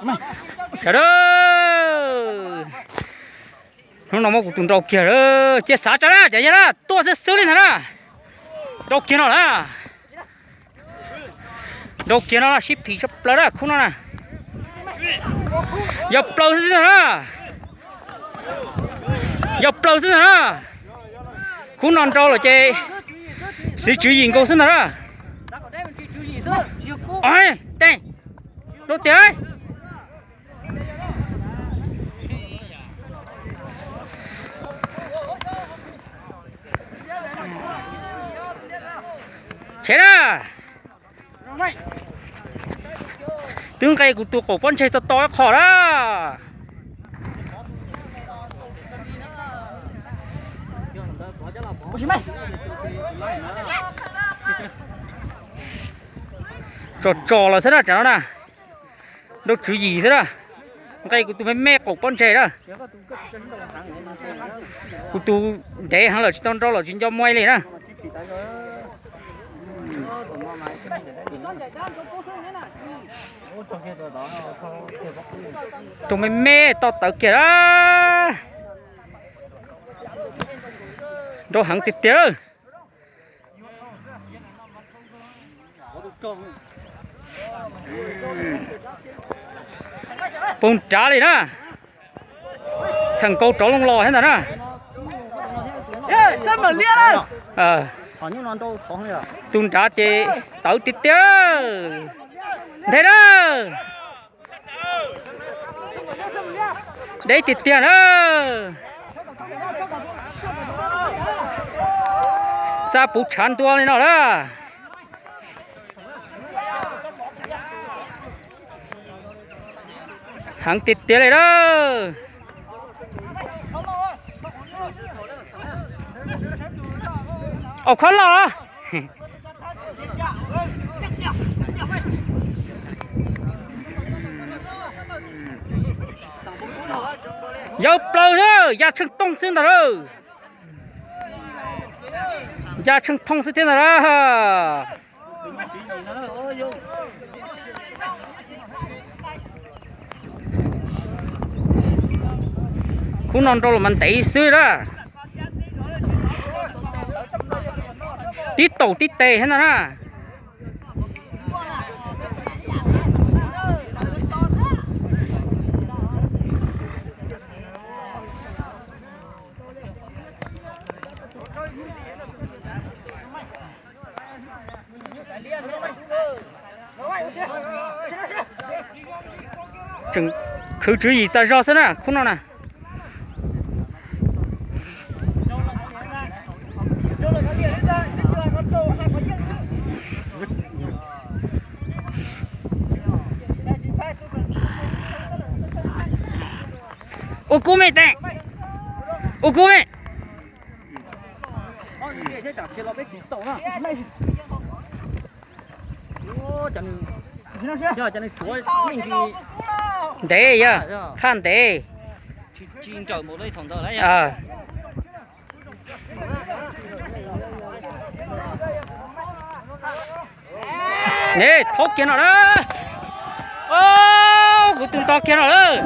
Sawv daws, hnub no muab kuv tus nrau kiag lawm, cia xav tso na, cov yawg na, tuaj xwb xwb li ntag na. Nrau kiag no na. Nrau kiag no sib phim tshaj plaws na khub no na. Yog plaws xwb na. Yog plaws xwb ntag na. Khub no nrau lawm ces siv tswv yim nkaus xwb ntag na. Ov, teg, rau tiag. Saib na, twb nqe kuv tus qaum pob ntseg to to ib qho na. Tso tso los xwb na, tsam no na, nrau tswv yim xwb na. Nqe kuv tus me me qaum pob ntseg na. Kuv tus ntev heev lawm tsis tau nrau los tsis nco muaj li na. Tus me me to tawv kiag na. Nrau heev tiag tiag. Poob nrad li na. Txheem nkaus rov loo los thiab ntag na. Tus nrad ces tawv tiag tiag. Nthe na. Deb tiag tiag na. Xa puv tshav ntua li no na. Heev tiag tiag li na. Au, khob los. Yawg plaws xwb, ya tsheej tooj xwb ntag lauj. Ya tsheej tooj xwb thiab ntag lauj. Khub no nrau los mas ntev xwb na. Tib taum tib tes thiab ntag na. Tseem khwv tswv yim tas zog xwb na khub no na. Ua kub me, Teem. Ua kub me. Ntev yog, qhaj ntev. Ne, thaub kiag no na. Kuv tus nto kiag no lawm.